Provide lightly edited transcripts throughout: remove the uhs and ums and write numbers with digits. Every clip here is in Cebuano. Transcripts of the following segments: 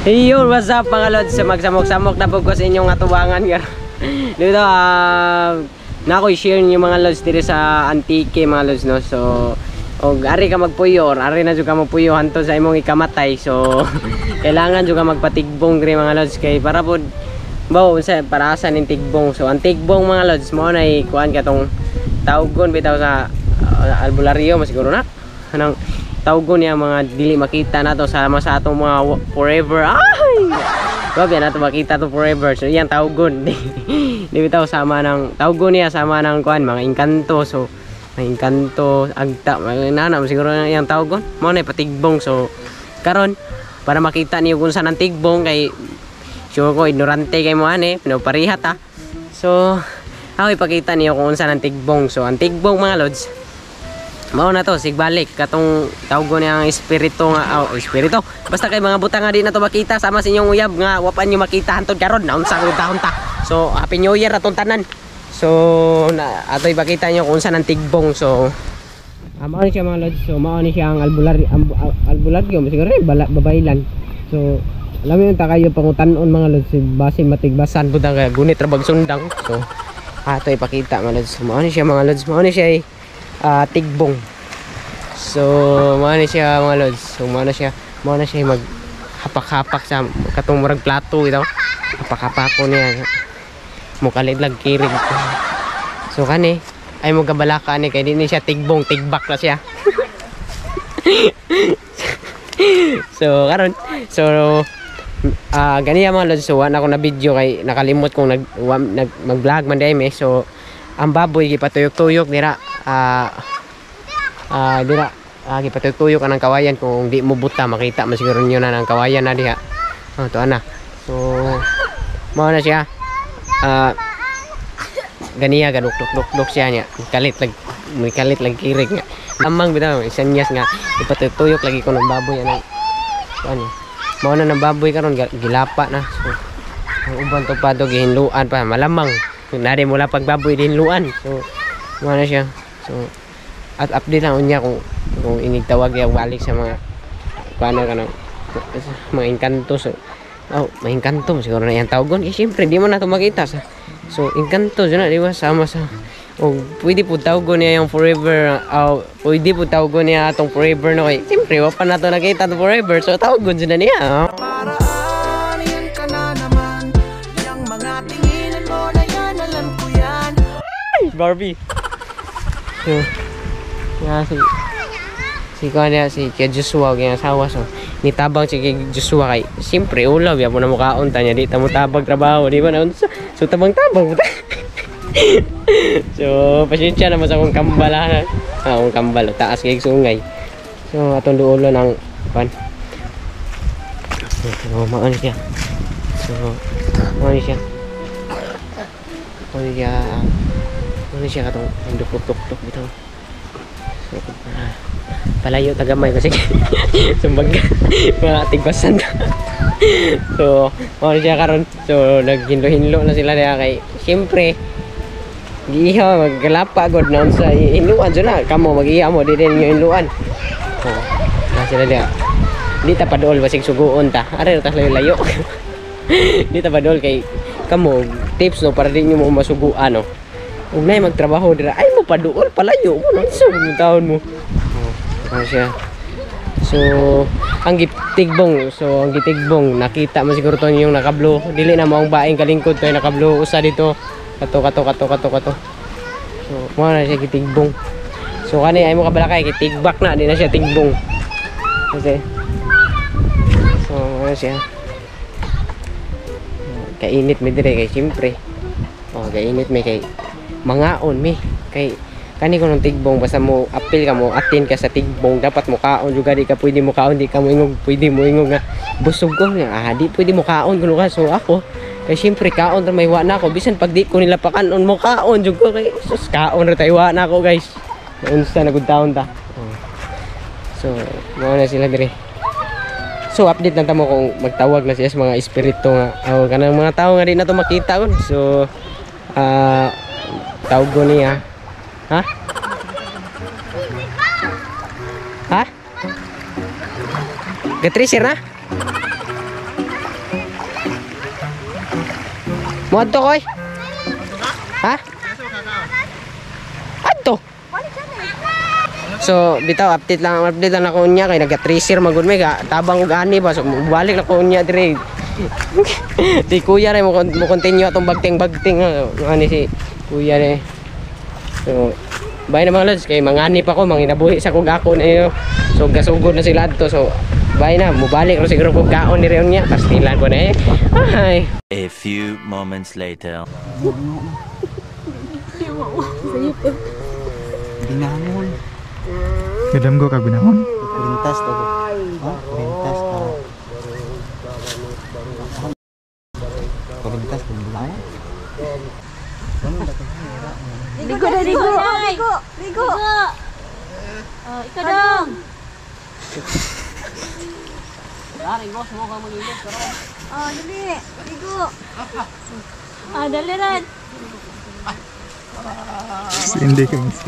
Hey, what's up, mga lods? Magsamok-samok na po ko sa inyong atubangan karon. Dito na ako i-share niyo, mga lods, diri sa Antique, mga lods, no. So og ari ka magpuyo or ari na jud ka magpuyo hantod sa imong ikamatay. So kailangan jud ka magpatigbong diri, mga lods, kay para pod bawo unsa para asa ning tigbong. So ang tigbong, mga lods, mo na kuan katong tawgon bitaw sa albularyo masiguro na. Anong tawgon niya, mga dili makita nato sama sa atong mga forever. Ay! Wag yan nato makita to forever. So iyang tawgon. Di bitaw sama ng tawgon niya sama ng kuan mga engkanto. So mga engkanto, agta, mga nana siguro na iyang tawgon. Mo na patigbong. So karon para makita niyo kung saan ang tigbong kay sure ko ignorante kay mo ani, pero pareha ta. So ako ipakita niyo kung unsa ang tigbong. So ang tigbong, mga lods, mao na to, sigbalik katong tawgon niya ang espiritu nga, oh, espiritu. Basta kay mga butang nga di na to makita sama sa inyong uyab nga wa pa niyo makita hantod karon na unsa kung taon ta. So happy New Year atong tanan. So na ato ipakita niyo kung unsa ang tigbong. So mao ni siya, mga lods. So mao ni siya ang albularyo siguro eh, bala, babaylan. So alam mo yung takayo pangutanon, mga lods, base matigbasan pud ang gunit ra bag sundang. So ato ipakita, mga lods. So, mao ni siya, mga lods. Mao ni siya tigbong. So mao ni siya, mga lods. So mao na siya, mao na siya mag hapak-hapak sa katong murag plato ito. Hapak-hapako niya. Mukalit lang kirig. So kani ay mo kabalaka ni kay di ni siya tigbong, tigbak na siya. So karon, so ganiya, mga lods, so wa na ako na video kay nakalimot kong nag mag-vlog man dai mi. So ang baboy gipatuyok-tuyok dira, dira gipatuyok-tuyok anang kawayan. Kung di mo buta makita man siguro niyo na ang kawayan na diha. Oh, to ana. So mao na siya, ganiya gaduk duk duk duk siya niya, kalit lag kalit lag kirig nga amang bitaw isanyas nga ipatuyok lagi ko ng baboy anang ano. Mao na ng baboy karon gilapa na. So ang uban to pa to gihinluan pa malamang nari mula pag baboy dinluan. So mao na siya. So at update lang unya kung inigtawag yung balik sa mga paano kanang mga engkanto. So oh, may engkanto siguro na iyang tawagon eh, siyempre di mo na to makita sa so engkanto jud na, di ba, sama sa o pwede po tawagon niya yung forever, oh, pwede po tawagon niya atong forever, no, kay siyempre wa pa na to nakita to forever, so tawagon jud na niya, oh. Paraan, yan ka na naman. Yang mga tinginan mo na yan, alam ko yan. Barbie. So, yeah, si si kuan niya, si Kuya Joshua ug iyang asawa, so nitabang si Kuya Joshua kay siyempre ulaw ya mo na mukaon ta niya, di ta mo tabag trabaho, di ba na unsa? So tabang-tabang mo ta. So pasensya naman sa akong kambal ha. Ah, akong kambal taas kay sungay. So atong duolo ng kuan. So mao ni siya. So mao ni siya. Mao ni siya. Mao ni siya katong duk-duk-duk bitaw. So, palayo tagamay kasi sumbag mga tigbasan. So, mao ni siya karon. So, naghinlo-hinlo na sila diha kay siyempre giihaw magkalapa god na unsa hinluan jud na kamo magiihaw mo di din yung hinluan. So, na sila diha. Di ta paduol basig suguon ta. Are ta layo-layo. Di ta paduol kay kamo tips, no, para di nyo mo masuguan, no. Ug nay magtrabaho dira ay mo paduol palayo mo no sa taon mo. Oh, ano siya. So, ang gitigbong, so ang gitigbong nakita mo siguro to yung nakablo. Dili na mo ang baing kalingkod to nakablo usa dito. Kato kato kato kato kato. So, mo na siya gitigbong. So kani ay mo kabalakay gitigbak na di na siya tigbong. Kasi so ano siya. Kainit mi dire kay siyempre. Oh, kainit mi kay mangaon mi kay kani ko ng tigbong, basta mo apil ka, mo atin ka sa tigbong, dapat mo kaon juga. Di ka pwede mo kaon, di ka mo ingog, pwede mo ingog nga busog ko nga, ah, di pwede mo kaon kuno ka. So ako kay siyempre kaon ra may wa na ako, bisan pag di ko nila pakanon mo kaon jud ko kay sus kaon ra tayo wa na ako, guys. Unsa na gud taon ta. Oh. So mao na sila dire. So update lang ta mo kung magtawag na siya sa mga espiritu nga oh, kanang mga tao nga di na to makita kon. So tawag ko niya. Ha? Ha? Gatracer na? Mo adto koy. Ha? Adto. So, bitaw update lang ako unya kay naga-tracer magud may ga tabang og ani ba, so balik na ko unya dire. Di kuya re mo continue atong bagting-bagting ani si kuya re. So, bye na mga lods kay mangani pa ko, manginabuhi sa kog ako na iyo. So gasugod na sila adto, so bye na, mubalik ro siguro kog kaon dire unya, pastilan ko na eh. Ay. A few moments later. Binangon. Kadamgo kag binangon. Kurintas to. Ha? Kurintas ka. Kurintas kung binangon. Ligo na, ligo. Ligo. Ligo. Oh, ikaw dong. Oh, dali. Ligo. Ah, dali ran. Hindi ka miss.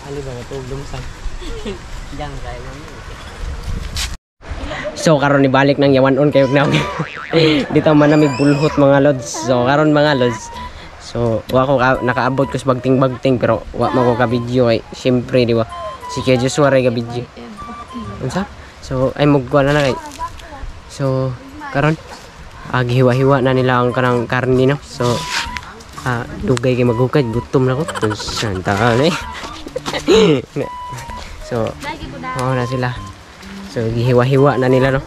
Ali ba matulog sa. So karon ibalik nang yawanon kayo na. Dito man nami bulhot mga lods. So karon mga lods. So wa ko nakaabot ko sa bagting-bagting pero wa man ko ka video kay syempre di ba. Si Kuya Joshua ray ka video. Unsa? So ay mugkuha na na kay. So karon gihiwa-hiwa na nila ang kanang karne no. So dugay kay maghukad, gutom na ko. Santa eh. So oo na sila. So gihiwa-hiwa na nila no.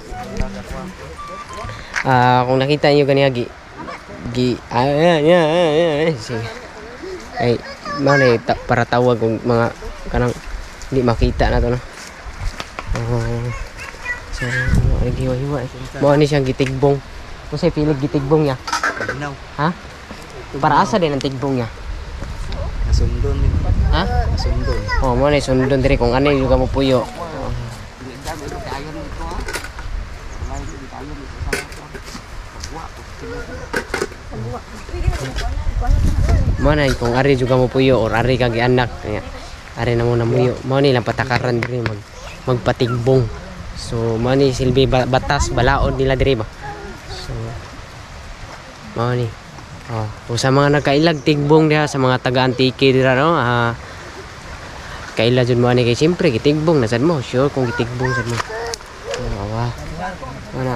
Kung nakita niyo ganiya gi gi ah, ah, ah, ah, ah, sige. Ay mao na para tawag og mga kanang hindi makita na to no. Oh. So ay gihiwa-hiwa. Mao ni siyang gitigbong. Unsay pilig gitigbong niya? Ginaw. Ha? Para asa din ang tigbong niya? Nasundon din. Ha? Nasundon. Oh, mo ni sundon diri kung ano yung mo puyo. Mo na kung ari juga mo puyo or ari kag anak kaya ari na mo namuyo. Mo ni lang patakaran diri magpatigbong. So mo ni silbi batas balaod nila diri ba. So mao ni. Oh, kung sa mga nagkailag tigbong diha sa mga taga Antique dira no, kaila jud mo ani kay siyempre gitigbong na sad mo, sure kung gitigbong sad mo. Oh, awa. Wala.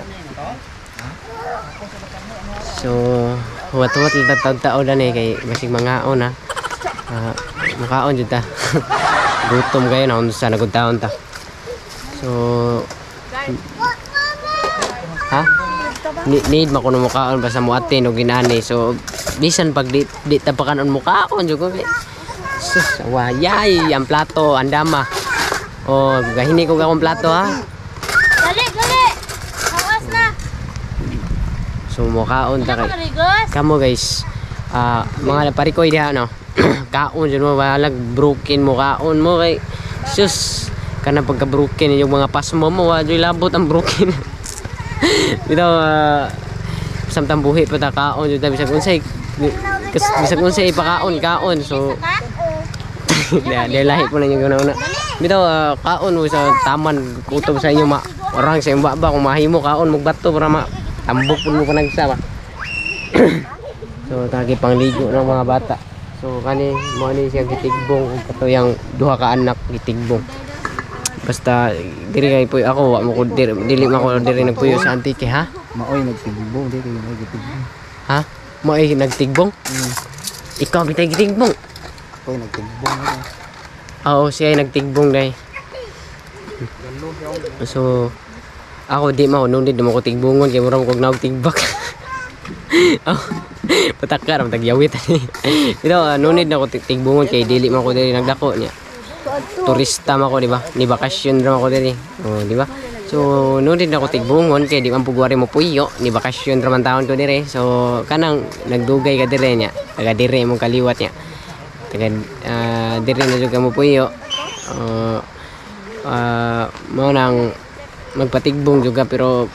So, huwat-huwat lang taon-taon na ni kay basig mangaon ha. Mukaon jud ta. Gutom kayo na unsa na gud taon ta. So, ha? Need makuno mukaon basta mo atin og ginani. So, bisan pag di ta pakanon mukaon jud ko. Sus, wayay ang plato andama. Oh, gahini ko akong plato ha. Dali, dali. Hawas na. So mukaon ta kay Kamo kamo guys. Mga parikoy diha no. Kaon jud mo balag broken mo kaon mo kay sus kana pagka broken yung mga pasmo mo wa jud labot ang broken. Bitaw samtang buhi pa ta kaon jud ta bisag unsay ipakaon kaon so di lahi po na yung una. Bitaw kaon mo sa taman kutob sa inyo ma orang sa imong baba kung mahimo kaon mo bato para ma tambok pud mo panagsa ba. So tagi pangligo ng mga bata. So kani mo ni siya gitigbong ug katuyang duha ka anak gitigbong. Basta diri kay puyo ako wa mo ko diri dili man ko diri nagpuyo sa Antique ha. Maoy nagtigbong di kayo nagtigbong. Ha? Mo ay nagtigbong? Ikaw bitay gitigbong. Ako'y nagtigbong. Oo, siya ay nagtigbong dai. So ako di ma nung di mo ko tigbongon kay mura mo kog naog tigbak. Oh, patakar ang tagyawit ani. Ito nunid na ko tigbongon kay dili man ko diri nagdako niya. Turista man ko di ba? Ni bakasyon ra man ko diri. Oh, di ba? So nunid na ko tigbongon kay di man pugwari mo puyo, ni bakasyon ra man taon ko diri. So kanang nagdugay ka diri niya. Taga diri imong kaliwat niya. Taga diri na jud ka mo puyo. Mao nang magpatigbong jud ka pero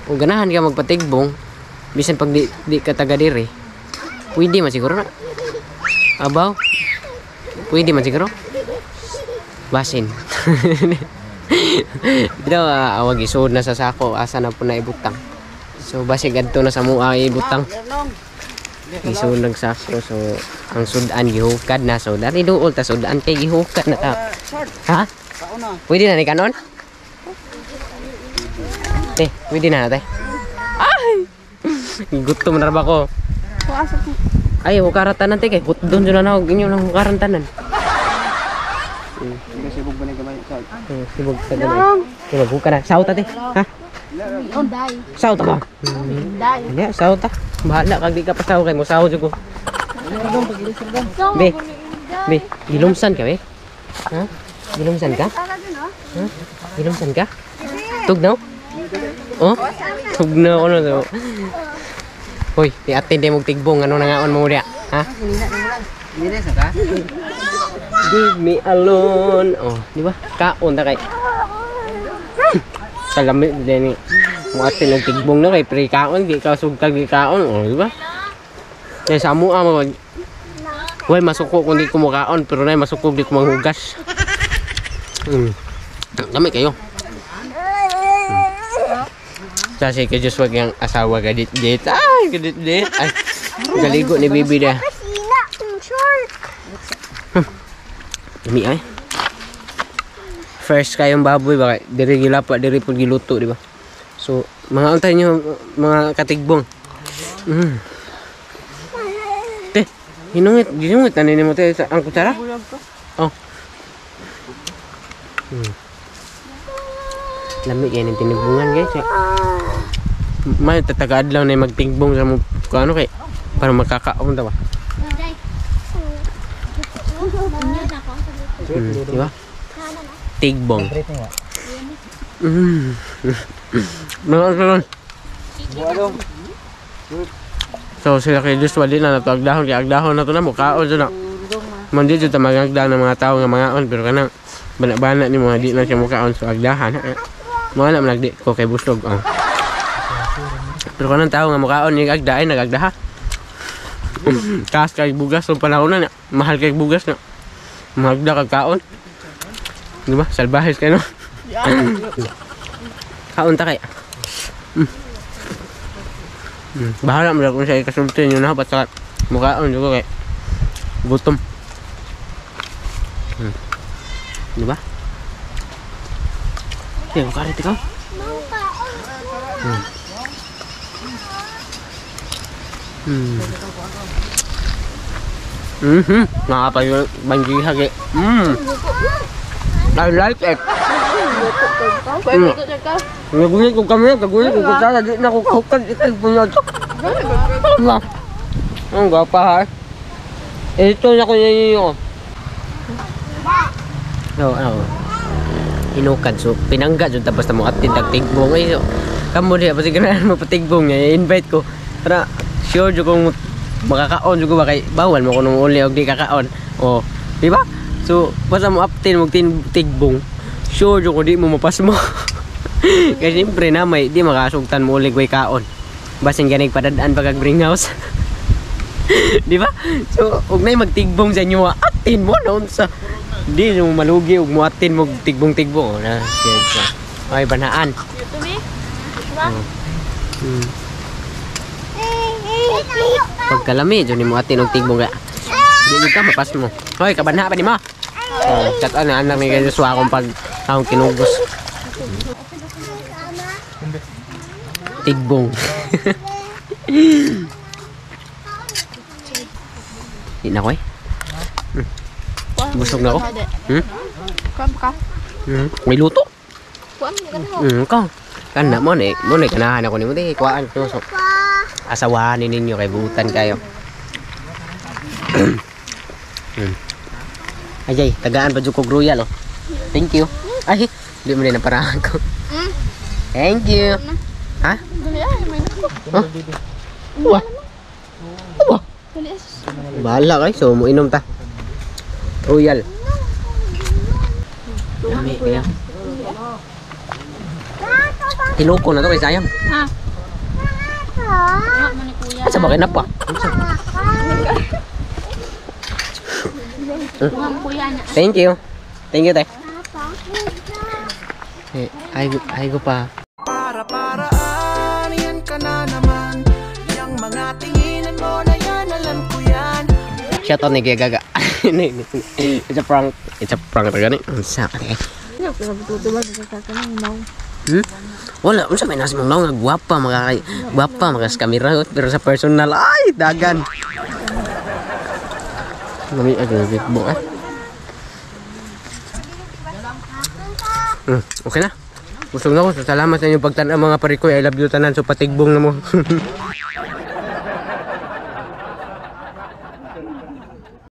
kung ganahan ka magpatigbong bisan pag di ka taga diri pwede man siguro na abaw pwede man siguro basin. Dito awag isuod na sa sako, asa na po na ibutang. So basig adto na sa mua ibutang. Isuod nag sako, so ang sudan gihukad na, so dari duol ta sudan kay gihukad na ta. Ha? Pwede na ni kanon? Eh, pwede na te. Ay! Gutom na ba ko? Ay, hukaran tanan te kay hutdon jud na og inyo nang hukaran tanan. Sibog ba na gamay? Sibog sa gamay. Sibog ka na. Saw ta te. Ha? Saw ta ba? Hindi, saw ta. Bahala kag di ka pasaw kay mo saw jud ko. Be. Be, gilumsan ka be? Ha? Gilumsan ka? Ha? Gilumsan ka? Tugnaw? Oh? Tugnaw ko na to. Hoy, di atin di mong tigbong ano nangaon mo diya? Ha? Leave me alone. Oh, di ba? Kaon ta kay. Kalami din ni. Mo atin og tigbong na kay pre kaon di ka sugtag di kaon, oh, di ba? Kay sa amo mo. Way masuko kung di ko mukaon pero nay masuko di ko manghugas. Dami kayo. Sa si kay Joshua yang asawa ka dit-dit. Ay, kadit-dit. Ay, galigo ni baby da. Dami ay. First kayong baboy ba diri gilapa diri pud giluto, di ba? So, mga untay nyo mga katigbong. Te, hinungit, ginungit na nimo te sa ang kutsara. Oh. Lami kay ning tinigbungan guys. Eh. May tatagaadlaw na magtigbong sa mo ano kay para makakaon ta ba. Di ba? Tigbong. So sila kay Joshua di na natagdahon kay agdahon na to na mukaon jud na. Man di jud ta magagda ng mga tawo nga mangaon pero kanang bana-bana ni mga di na siya mukaon so agdahan. Mga na managdi ko kay busog. Oh. Pero kanang tao nga mukaon ni agda ay nagagdaha. Taas kay bugas sa panahon na mahal kay bugas na. Magda kag kaon. Di ba? Salbahes kay no. Kaon ta kay. Bahala mo kung sa ikasulti niyo na basta mukaon jud ko kay gutom. Di ba? Di ba karit ikaw? Nakapag-banggihag eh. I like it. Nagulit ko kami, nagulit ko kami. Di na ko kahukad. Ang gapa ha. Ito na ko ninyo. So, ano. Hinukad. So, pinangga. So, tapos na mo atin tagtigbong. Ay, so, kamo diya. Pasi ganahan mo patigbong niya. I-invite ko. Tara, sure jud kung makakaon jud ko ba kay bawal mo kunong uli og di kakaon. Oh, di ba? So, basta mo aptin mo tigbong. Sure jud ko di mo mapasmo. Kasi siyempre na may di makasugtan mo uli way kaon. Basin ganig padadaan pag bring house. Di ba? So, og nay magtigbong sa inyo, atin mo noon sa di mo malugi og mo atin mo tigbong-tigbong. Oh, na. Ay, banhaan. Pagkalami, dyan mo atin og tigbong ka. Di ka mapas mo. Hoy, kabanha pa ni mo. Oh, chat na anak ni kay Joshua akong pag akong kinugos. Tigbong. Di na ko eh. Busog na ko. May luto. Ka. Kana mo ni kanahan ako nimo di kuhaan ko so. Asawahan ninyo kay buutan kayo. Ay, tagaan pa jud ko royal oh. Thank you. Ay, di mo din naparahan ko. Thank you. Ha? Huh? Wah. Wah. Bahala kay so mo inom ta. Royal. Dami kaya. Tinoko na to kay sayang. Ha. Asa ba kay napa? Thank you. Thank you, te. Eh, ay, ay ko pa. Para paraan, yan ka na naman. Yang mga tinginan mo na yan, alam ko yan. Shout out ni Kuya Gaga. It's a prank. It's a prank ra gani. Unsa ka eh? Wala, unsa may nasi mong naong nga gwapa mga kay gwapa mga sa kamera pero sa personal ay dagan. Mami ay bo eh. Okay na. Busog na ko. So, salamat sa inyong pagtan-aw mga parikoy. I love you tanan. So patigbong na mo.